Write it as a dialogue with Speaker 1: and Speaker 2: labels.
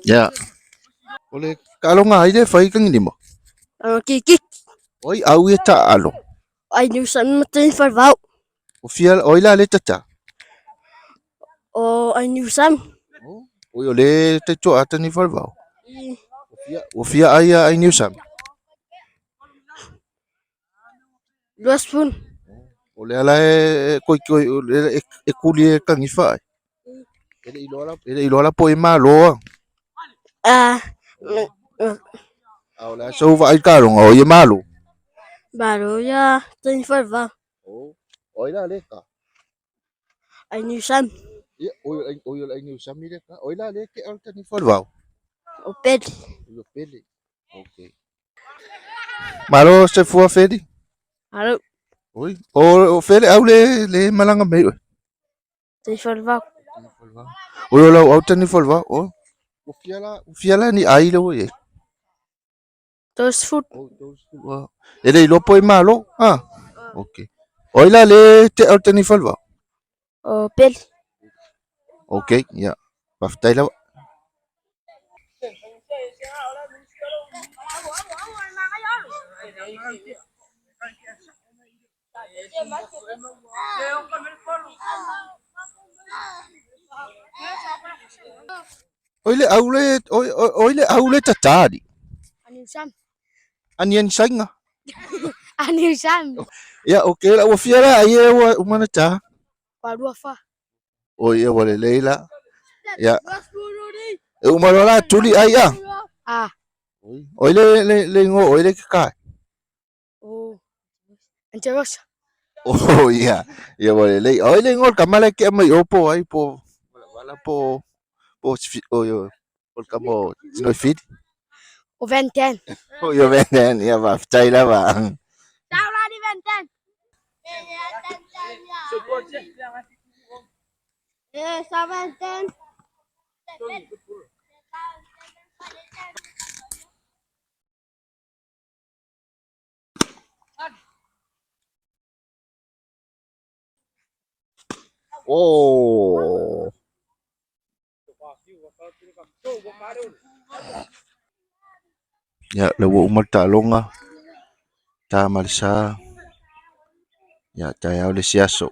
Speaker 1: Ia. O le taaloga ai le fai tagilima?
Speaker 2: Kikiki.
Speaker 1: Oi au ia taalo.
Speaker 2: Ai niu sami ma tani falevao.
Speaker 1: O fia oi la le tata.
Speaker 2: O ai niu sami.
Speaker 1: Oi o le taitoa a tani falevao. O fia ai ai niu sami.
Speaker 2: 20.
Speaker 1: O le ala e koi koi e, e kuli e kangifa ai. E le iloa la e le iloa la po e malo.
Speaker 2: Ah,
Speaker 1: A o le aso vaai taaloga o ia malo.
Speaker 2: Malo ia tani falevao.
Speaker 1: O oi la le ka.
Speaker 2: Ai niu sami.
Speaker 1: Ia oi oi oi ai niu sami le ka. Oi la le ke al tani falevao.
Speaker 2: O peli.
Speaker 1: O peli. Okay. Malo se fua Feli.
Speaker 2: Alo.
Speaker 1: Oi, o Feli au le le malanga mai oi.
Speaker 2: Tani falevao.
Speaker 1: Oi o lau au tani falevao. O. O fia la, o fia la ni ai le oi. e.
Speaker 2: 30.
Speaker 1: O 30. E le iloa po e malo. Ah. Okay. Oi la le te au tani falevao.
Speaker 2: O peli.
Speaker 1: Okay, ia. Faafetai lava. Oi le au le oi oi oi le au le tatari.
Speaker 2: Ani sami.
Speaker 1: Ani ani sainga.
Speaker 2: Ani sami.
Speaker 1: Ia, okay la ua fia la ai e ua umana ta.
Speaker 2: Pa lua fa.
Speaker 1: O ia ua lelei la. Ia. E uma loa la tuli ai a.
Speaker 2: Ah.
Speaker 1: Oi le le le ngo oi le ka.
Speaker 2: O. Anterosa.
Speaker 1: Oh ia. Ia ua lelei. Oi le ngo ka mala ke mai o po ai po wala wala po po o yo o ka mo no fit.
Speaker 2: O venten.
Speaker 1: O yo venden ia va ftai la va.
Speaker 2: Tau la di venten. Eh, sa venten.
Speaker 1: Oh. Ia, le ua uma le taaloga, ta ma le sa, ia taeao le isi aso.